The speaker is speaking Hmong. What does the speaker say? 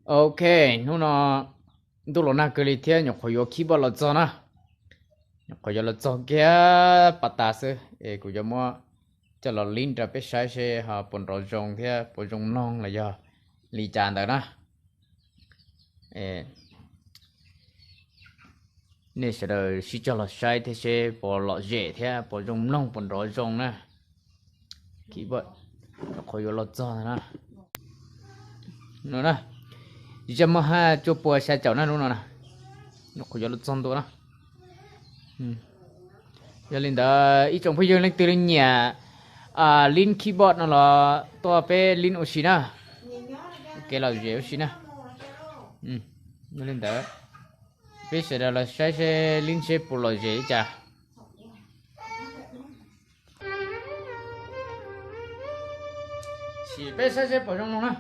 Ok, hnub no ntuj los nag kawg li thiab nyuam qhuav yuav keyboard los txog na. Nyuam qhuav yuav los txog kiag pas tas xwb es kuv yuav muab coj los lin rau peb saib seb ho puas nrov zoo thiab puas zoo mloog los yog li cas ntawd na. Nej sawv daws sib cog los saib thiab seb puas lom zem thiab puas zoo mloog puas nrov zoo na. Keyboard nyuam qhuav yuav los txog na. Zaj muaj hab cuaj pua xya caum na lub no na. Nyuam qhuav yuav los txog ntua na. Yog li ntawd ib tsoom phooj ywg leej twg nyiam lin keyboard no los tuaj peb lin ua si na. Kev lom zem ua si na. Yog li ntawd peb sawv daws los saib seb lin seb puas lom zem li cas. Sim peb saib seb puas zoo no na.